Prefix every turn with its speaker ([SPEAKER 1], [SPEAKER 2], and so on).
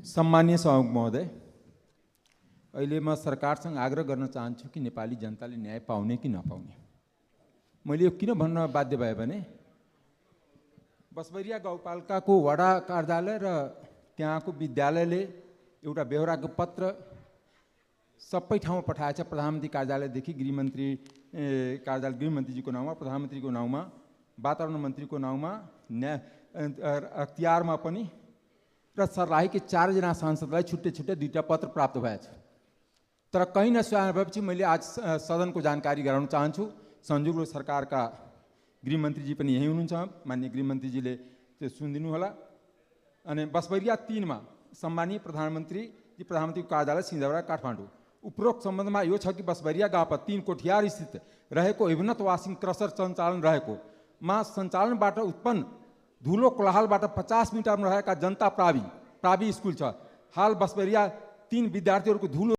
[SPEAKER 1] सम्मानीय सभामुख महोदय, अहिले म सरकारसँग आग्रह गर्न चाहन्छु कि नेपाली जनताले न्याय पाउने कि नपाउने। मैले यो किन भन्न बाध्य भए भने बसबरिया गाउँपालिकाको वडा कार्यालय र त्यहाँको विद्यालयले एउटा बेहोराको पत्र सबै ठाउँमा पठाएछ। प्रधानमन्त्री कार्यालयदेखि गृहमन्त्री कार्यालय गृहमन्त्रीजीको नाउँमा, प्रधानमन्त्रीको नाउँमा, वातावरण मन्त्रीको नाउँमा, अख्तियारमा पनि र सर्लाहीकै 4 जना सांसदलाई छुट्टै छुट्टै 2टा पत्र प्राप्त भएछ। तर कहीँ नसुहाए भएपछि मैले आज सदनको जानकारी गराउन चाहन्छु। संयुक्त सरकारका गृहमन्त्रीजी पनि यही हुनुहुन्छ, माननीय गृहमन्त्रीजीले त्यो सुनिदिनु होला। अनि बसबरिया 3 मा सम्मानीय प्रधानमन्त्रीको कार्यालय सिंहदरबार काठमाडौँ। उपरोक्त सम्बन्धमा यो छ कि बसबरिया गाउँमा 3 कोठियार स्थित रहेको अभिनव वासिङ क्रसर सञ्चालन रहेको सञ्चालनबाट उत्पन्न धुलो कोलाहलबाट 50 मिटरमा रहेका जनता प्रावि स्कुल छ। हाल बसबरिया 3 विद्यार्थीहरूको धुलो